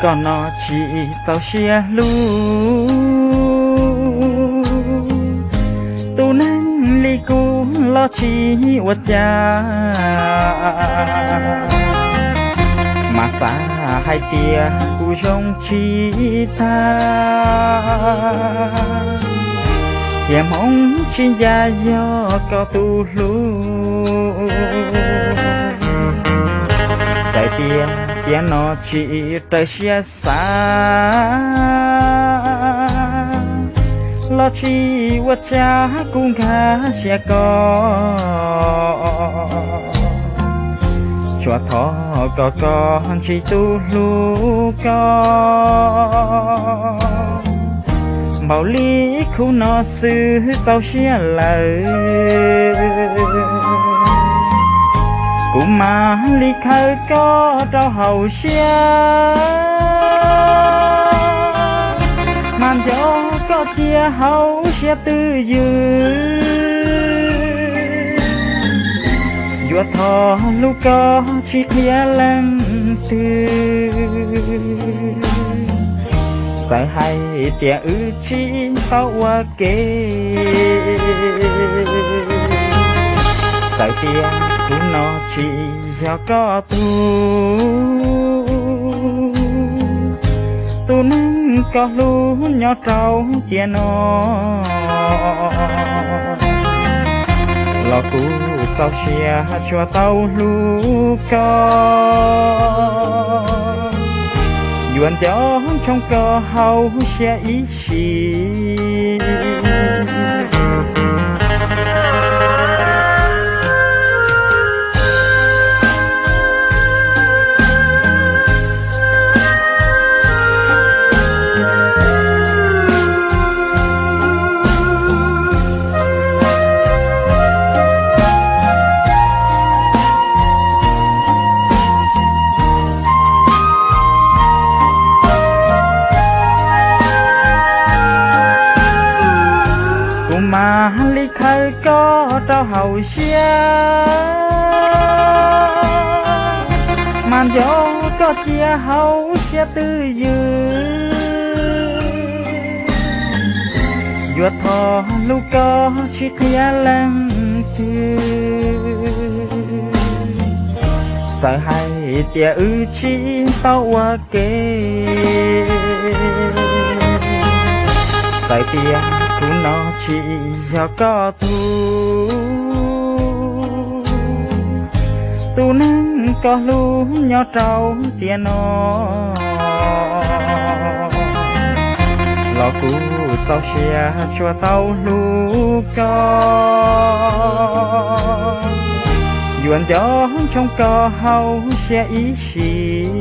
Koj no tsis txaus siab hlub, tus neeg li kuv los tsis ua cas. Mas xav hais tias kuv zoo tsis tag, tias hmoov tsis ncaj yog koj tus hlub. Txawm tias tiam no tsis raws siab xav, los tsis ua cas kuv nkag siab koj. Tsuas thov kom koj ntsib tus hlub koj, npaum li khub no xwb txaus siab lawm. Kuv mam li khaws koj rau hauv siab, mas nco koj cia hauv siab twj ywm. Yuav thov hlub koj tsis qhia leej twg, txawm hais tias wb tsis tau ua ke. Txawm tias hnub no tsis yog koj tug, tus neeg koj hlub nyob rau tiam no, los kuv txaus siab tsuas tau hlub koj, yuav nco ntsoov koj hauv siab ib sim. Kuv mam li khaws koj rau hauv siab, mas nco koj cia hauv siab twj ywm. Yuav thov hlub koj tsis qhia leej twg, txawm hais tias wb tsis tau ua ke. Txawm tias hnub no tsis yog koj tug, tus neeg koj hlub nyob rau tiam no, los kuv txaus siab tsuas tau hlub koj, yuav nco ntsoov koj hauv siab ib sim.